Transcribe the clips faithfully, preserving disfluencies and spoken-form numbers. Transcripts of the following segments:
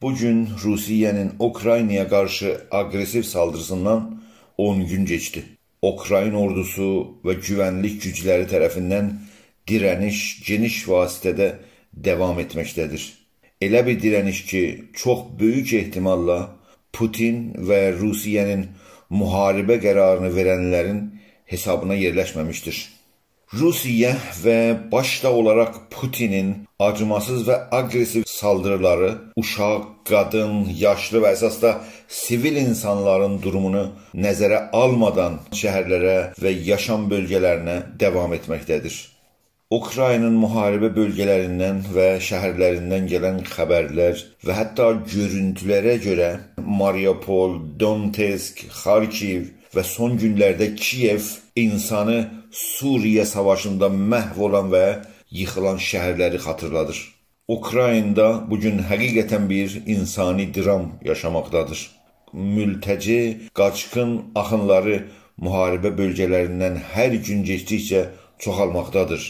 بو گون روسیه‌نین اوکراینایا قارشی آگرسیو سالدیریسیندان اون گون کئچدی. اوکراین اوردوسو و گوونلیک گوجلری طرفیندن دیره‌نیش گئنیش وسعتده داوام ائتمکده‌دیر. ائله بیر دیره‌نیش کی، چوخ بؤیوک احتماللا پوتین و روسیه‌نین محاربه قرارینی وئرنلرین حسابینا یئرلشمه‌میشدیر. روسیه و باشدا اولاراق پوتینین آجیماسیز و آگرسیو سالدیریلاری اوشاق، قادین، یاشلی و اساسدا سیویل اینسانلارین دورومونو نظره آلمادان شهرلره و یاشام بؤلگه‌لرینه داوام ائتمکده‌دیر. اوکراینین محاربه بؤلگه‌لریندن و شهرلریندن گلن خبرلر و حتی گؤرونتولره گؤره ماریوپول، دونتسک، خارکیو و سون گونلرده کی‌یئو اینسانی سوریه ساواشیندا محو اولان و ییخیلان شهرلری خاطیرلادیر. اوکراینادا بو گون حقیقتاً بیر اینسانی درام یاشاماقدادیر. مولتجی، قاچقین آخینلاری محاربه بؤلگه‌لریندن هر گون گئتدیکجه چوخالماقدادیر.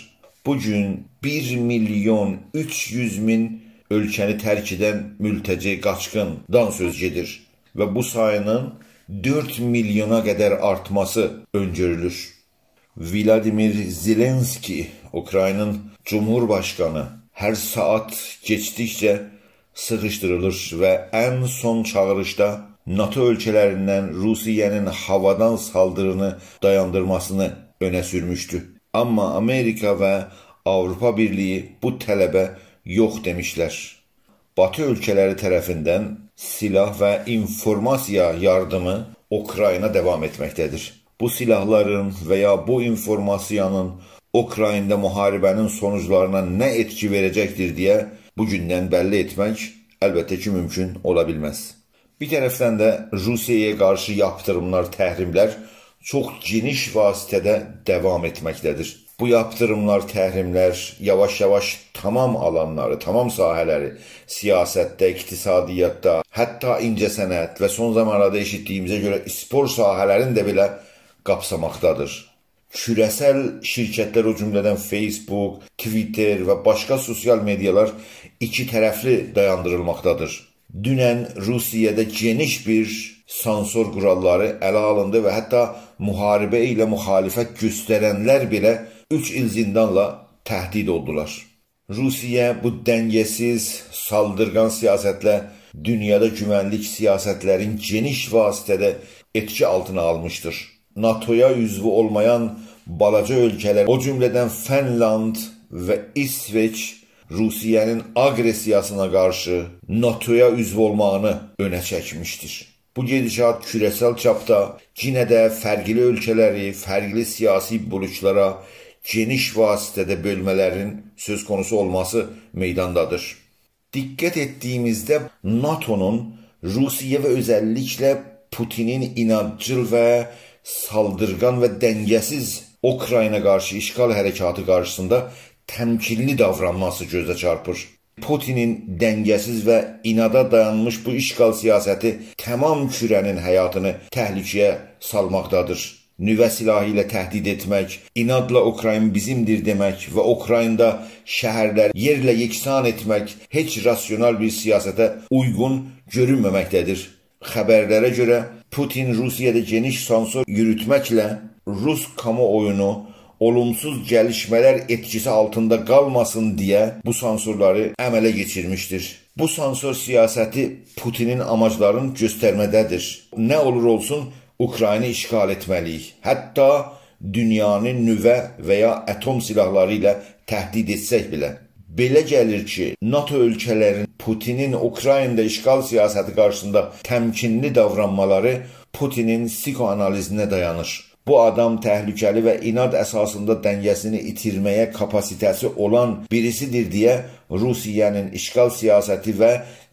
بو گون بیر میلیون اوچ یوز مین اؤلکه‌نی ترک ائدن مولتجی، قاچقیندان سؤز گئدیر و بو سایینین دؤرد میلیونا قدر آرتماسی اؤنگؤرولور. ولادیمیر زلنسکی، اوکراینین جمهورباشقانی، هر ساعات کئچدیکجه سیخیشدیریلیر و ان سون چاغیریشدا ناتو اؤلکه‌لریندن روسیه‌نین هاوادان سالدیرینی دایاندیرماسینی اؤنه سورموشدو. آمما آمریکا و آوروپا بیرلیگی بو طلبه یوخ دئمیشلر. باتی اؤلکه‌لری طرفیندن سلاح و اینفورماسیا یاردیمی اوکراینا داوام ائتمکده‌دیر. بو سلاحلارین و یا بو اینفورماسیانین اوکراینادا محاربه‌نین سونوجلارینا نه ائتکی وئره‌جکدیر دئیه بو گوندن بللی ائتمک البته کی، مومکون اولا بیلمز. بیر طرفدن ده روسیه‌یه قارشی یاپتیریملار، تحریملر چوخ گئنیش وسعتده داوام ائتمکده‌دیر. بو یاپتیریملار، تحریملر یاواش-یاواش تمام آلانلاری، تمام ساحه‌لری، سیاستده، اقتصادیاتدا، حتی اینجه‌صنعت و سون زامانلاردا ائشیتدیگیمیزه گؤره اسپورت ساحه‌لرینی ده بئله قاپساماقدادیر. کوره‌سل شرکتلر، او جمله‌دن فیسبوک، توییتر و باشقا سوسیال مئدیالار ایکی طرفلی دایاندیریلماقدادیر. دونن روسیه‌ده گئنیش بیر سانسور قوراللاری اله آلین‌دی و حتی محاربه ایله مخالفت گؤسترنلر بئله اوچ ایل زیندانلا تهدید اولدولار. روسیه بو دنگه‌سیز، سالدیرغان سیاستله دونیادا گوونلیک سیاستلرین گئنیش وسعتده ائتکی آلتینا آلمیشدیر. ناتویا عضو اولمایان بالاجا اؤلکه‌لر، او جمله‌دن فنلاند و ایسوئچ، روسیه‌نین آگرسیاسینا قارشی ناتویا عضو اولماغینی اؤنه چکمیشدیر. بو گئدیشات کوره‌سل چاپدا یئنه ده فرقلی اؤلکه‌لری فرقلی سیاسی بلوکلارا گئنیش وسعتده بؤلمه‌لرین سؤز قونوسو اولماسی میداندادیر. دقت ائتدیگیمیزده ناتونون روسیه و اؤزللیکله پوتینین عنادجیل و سالدیرغان و دنگه‌سیز اوکراینا قارشی اشغال حرکاتی قارشیسیندا تمکینلی داورانماسی گؤزه چارپیر. پوتینین دنگه‌سیز و عنادا دایانمیش بو اشغال سیاستی تمام کوره‌نین حیاتینی تهلکه‌یه سالماقدادیر. نووه سلاحی ایله تهدید ائتمک، عنادلا «اوکراین بیزیمدیر» دئمک و اوکراینادا شهرلری یئرله یکسان ائتمک هئچ راسیونال بیر سیاسته اویغون گؤرونمه‌مکده‌دیر. خبرلره گؤره، پوتین روسیه‌ده گئنیش سانسور یوروتمکله روس کامواویونو اولومسوز گلیشمه‌لر ائتکیسی آلتیندا قالماسین دئیه بو سانسورلاری عمله کئچیرمیشدیر. بو سانسور سیاستی پوتینین آماجلارینی گؤسترمه‌ده‌دیر. نه اولور اولسون، اوکراینی اشغال ائتمه‌لی‌ییک. حتی دونیانی نووه و یا اتم سلاحلاری ایله تهدید ائتسک بئله. بئله گلیر کی، ناتو اؤلکه‌لرین پوتینین اوکراینادا اشغال سیاستی قارشیسیندا تمکینلی داورانمالاری پوتینین سیکوآنالیزینه دایانیر. بو آدام تهلکه‌لی و عناد اساسیندا دنگه‌سینی ایتیرمه‌یه کاپاسیته‌سی اولان بیریسیدیر دئیه روسیه‌نین اشغال سیاستی و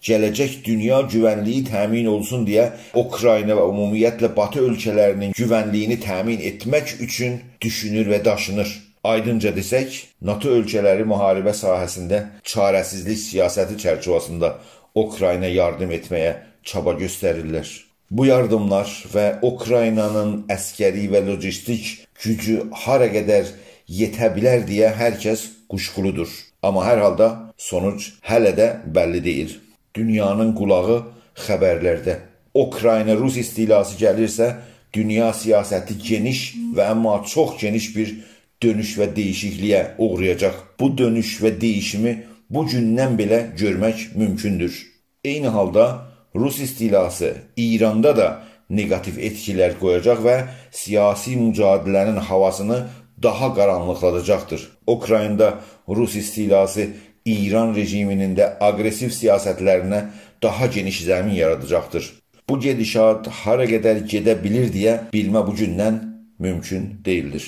گله‌جک دونیا گوونلیگی تأمین اولسون دئیه اوکراینا و عمومیتله باتی اؤلکه‌لرینین گوونلیگینی تأمین ائتمک اوچون دوشونور و داشینیر. آیدینجا دئسک، ناتو اؤلکه‌لری محاربه ساحه‌سینده چاره‌سیزلیک سیاستی چرچیوه‌سینده اوکراینا یاردیم ائتمه‌یه چابا گؤستریرلر. بو یاردیملار و اوکراینانین عسکری و لوجیستیک گوجو هارا قدر یئته بیلر دئیه هر کس قوشقولودور. آمما هر حالدا سونوج هله ده بللی دئییل. دونیانین قولاغی خبرلرده. اوکراینا روس استیلاسی گلیرسه، دونیا سیاستی گئنیش و اما چوخ گئنیش بیر دؤنوش و دییشیکلییه اوغرایاجاق. بو دؤنوش و دییشیمی بو گوندن بئله گؤرمک مومکوندور. عینی حالدا روس استیلاسی ایراندا دا نگاتیو ائتکیلر قویاجاق و سیاسی مجادله‌نین هاواسینی داها قارانلیقلاداجاقدیر. اوکراینادا روس استیلاسی ایران رژیمینین ده آگرسیو سیاستلرینه داها گئنیش زمین یاراداجاقدیر. بو گئدیشات هارا قدر گئده بیلیر دئیه بیلمه بو گوندن مومکون دئییلدیر.